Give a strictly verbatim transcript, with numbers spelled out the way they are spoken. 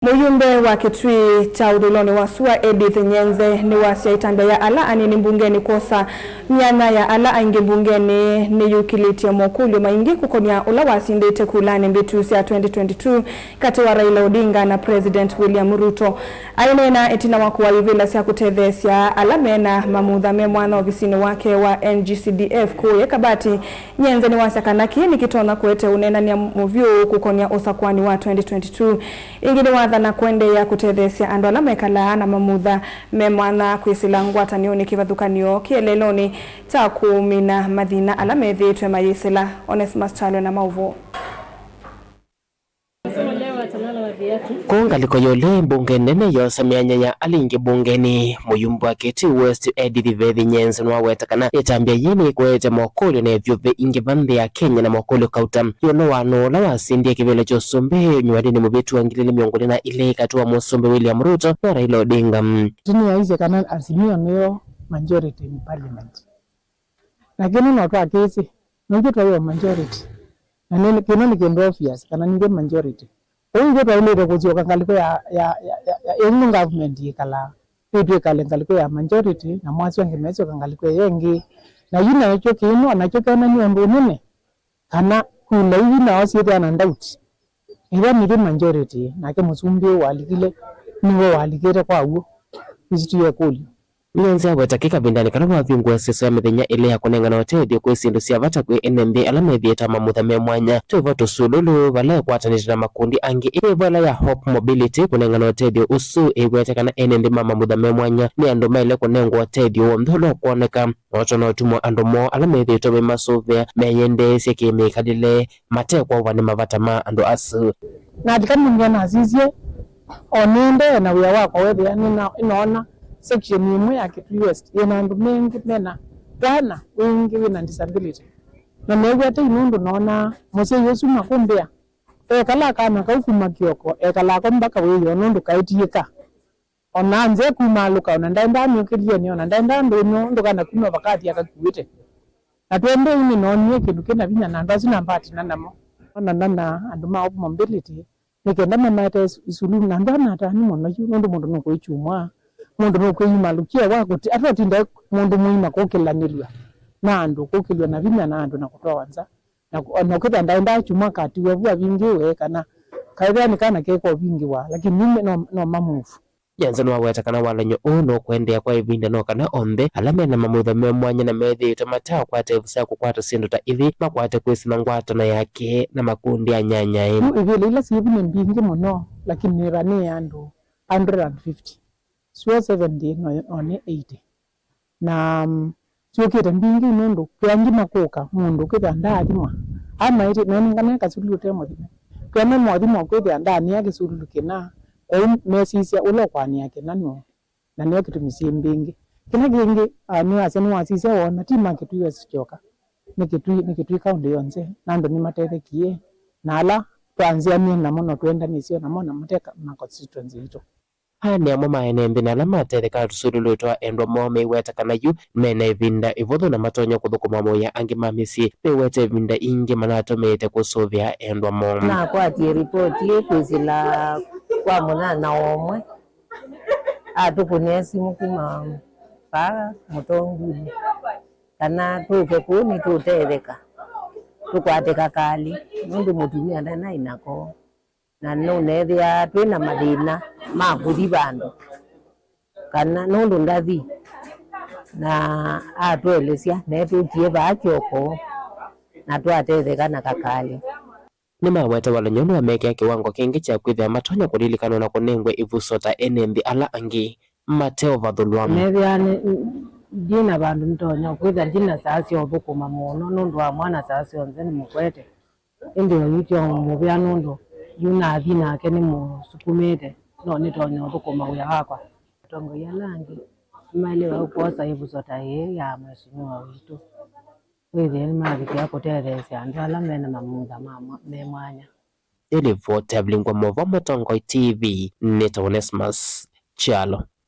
Mũyumbe wa Kĩtui kya ũthũĩlonĩ wa sua Edith Nyenze nĩwasya ĩtambya ya ala anini mbungenĩ kwosa myanya ya ala aingĩ mbungenĩ nĩyũkĩlĩtye mokũlyo maingĩ kũkonya ũla wasindĩte kulanĩ mbĩtu sya twenty twenty-two katĩ wa Raila Odinga na President William Ruto. Aineena ĩtina wa kũaa ivĩla sya kũtetheesya ala mena mamutha me mwanya ovisinĩ wake wa N G C D F kũũ Kabati, Nyenze nĩwasya kana kĩĩ nĩkĩtonya kũete ũneenany'a mũvyũ kũkonya ũsakũani wa twenty twenty-two. Ĩngĩ nĩwathana kũendeea kũtetheesya andũ ala mekalaa na mamutha me mwanya kwĩsĩla ngwatanĩonĩ kĩvathũkany'o kĩeleelonĩ kya kũmina mathĩna ala methĩĩtwe mayĩsĩla. Onesmus Kyalo na maũvoo. Kũu ngalĩko ya ũlei mbunge nene yosa myanya ya ala aingĩ mbungenĩ, mũyumbe wa Kĩtui West Edith Vethi Nyenze nĩwaweta kana ĩtambya yĩĩ nĩkũete mokũlyo na ĩvyũvĩ ingĩ va nthĩ ya Kenya na mokũlyo kauta ĩũlũ wa nũũ ũla wasindie kĩvĩla kya ũsumbĩ nyuanĩnĩ mũvĩtu wa ngili ilĩ mĩongo ĩlĩ na ilĩ katĩ wa mũsumbĩ William Ruto na Raila Odinga. Tene yaisye kana Azimio nĩyo majority in parliament. Na kĩno no twakĩsĩ, nũngĩ twaĩwa majority. Na nĩ, kĩno nĩ kĩndũ obvious, kana ningĩ majority. Kwoou ithyĩ twaĩlĩte kũsyoka ngalĩko ya, ya, ya, ya, ya ĩno government yĩkalaa. Twĩ twĩkale ngalĩko ya majority, na mwasyo angĩ mesyoka ngalĩko ĩyo ĩngĩ. Na yu nakyo kĩno, nakyo kena nĩ ũndũ ũnene. Kana kula ithi nao syĩthĩa na doubt. Ĩla nĩtwĩ majority, nake mũsumbĩ ũũ walikile, nĩwe walikĩte kwa w'o. Ĩsu ti ĩkũlyo. Nyenze aweta kĩ kavindanĩ kala wavingũa ĩseso ya mĩthenya ĩlĩ ya kũnengana ũtethyo kwĩ syĩndũ sya vata kwĩ ene nthĩ ala methĩĩtwe mamutha me mwanya, twĩvo tũsululu, vala ĩkwatanĩte na makundi angĩ, ĩvo ĩla ya Hope Mobility kũnengana ũtethyo ũsu, ĩwete kana ene nthĩ ma mamutha me mwanya nĩ andũ maĩle kũnengwa ũtethyo w'onthe ũla ũkwoneka. Notona ũtumwa andũ moo ala methĩĩtwe maimasũvĩa meyĩendeesye kĩ-mĩkalĩle mate kwaũvwa nĩ mavata ma andũ asu. Nalika mbunge nasisye, o nĩendee na wĩa wakwa wethĩa nĩna-, nĩnoona section ĩmwe ya Kitui West yĩna andũ mengĩ mena twana wingĩ wĩna disability. Na neew'a tei nũndũ noonaa mũsyai ũsu makũmbĩa, ekala kana kau kuma kĩoko, ekala ko mbaka wĩoo nũndũ kaĩtiĩka. Ona nze kumaalũka, ona ndaendaa myũkĩlyeni, ona ndaendaa ndũnyũ, ndũkana kuma vakathi akakuĩte. Na twendei nĩnoonie kĩndũ kĩna vinya na andũ asu nambatina namo. Onana na andũ ma Hope Mobility, nĩ kenda mamaete isu-, isululu, na andũ anatani mũno yu, nũndũ mũndũ nũkwĩkyumwa, mũndũ nũkwĩyumalũkia wa kũti-, atotinda mũndũ mũima kũkĩlanĩlw'a na andũ, kũkĩlw'a na vinya na andũ na kũtwawa nza. Na kũ-, na ũkĩthĩa ndaendaa kyumwa katiwa vu avingĩwe kana kaethĩa nĩ kana keko vingĩwa, lakini nĩ no, no mamuvu. Nyenze nĩwaweta kana walany'o ũũ nũkũendeea kwa ĩvinda no kana onthe ala mena mamutha me mwanya na methĩĩtwe mataũkwata ĩvu sya kũkwata syĩndũ ta ithi makwate kwĩsĩla ngwatano yake na makundi anyanyae. Yu ivĩla ila syĩvu nĩ mbingĩ mũno, lakini nĩvanĩe andũ hundred and fifty. Sua seventy no, no nĩ eighty. Na, mm, syũkĩte mbingĩ nũndũ kwĩ angĩ makũka mũndũ ũkĩthĩa ndaathimwa. Amaĩtye, nonengane kasululu ũte mũthime. Kwĩ amwe mothimwa kwĩthĩa ndaanĩa kĩsululu kĩna, kwoou mesisya ũla ũkwanĩa kĩna nũũ. Na nĩyo kĩtumi syĩ mbingĩ. Kĩla kĩngĩ, ah, nĩwasya nĩwasisya wona, ti ma Kitui West kyoka. Nĩ Kitui, nĩ Kitui kaũntĩ yonthe, na andũ nĩmatethekie. Na ala twanzĩanie namo no twendanĩsye namo na mate ka-, ma constituency itũ. Aa nĩ amwe ma ene nthĩ na ala matethekaa tũsululu twa endwa moo meiweta kana yu mena ĩvinda ĩvũthũ na matonya kũthũkũma mawĩa angĩ ma mĩsyĩ. Meiweta ĩvinda ingĩ manatũmĩĩte kũsũvĩa endwa moo. Nakwatie ripoti ĩ kwĩsĩla kwa mũnyanya ũmwe, atũkũnĩa simũ kuma vaa mũtongunĩ kana tũke kũu nĩtũtetheka, tũkwate kakalĩ, nũndũ mũtumĩa ndanai nako. Na nũneethĩaa twĩ na mathĩna ma kũthi vandũ, kana nũndũ ndathi, na atũelesya, na etũkie vaa kyoko, na twatetheka na kakalĩ. Nĩmaweta walany'o nĩwamekĩa kĩwango kĩngĩ kya kwĩthĩa matonya kũlilikanwa na kũnengwe ĩvuso ta ene nthĩ ala angĩ mateũvathũlwa. Neethĩa nĩ, ndi na vandũ nĩtonya kwĩthĩa ndi na saa sya ũthũkũma mũno nũndũ wa mwana saa syonthe nĩmũkwete. Ĩndĩ oyu ti o mũvea nũndũ yu nathi nake nĩmũsukumĩte, no nĩtonya ũthũkũma wĩa wakwa. Atongoi ala angĩ nĩmaĩlĩwe kwosa ĩvuso ta ĩĩ ya Mheshimiwa witũ, wĩthĩe nĩmavikĩa kũtetheesya andũ ala mena mamutha ma mwa-, me mwanya. Nĩ livoti ya Vilingwa Mova Mũtongoi T V, nĩtawa Onesmus Kyalo.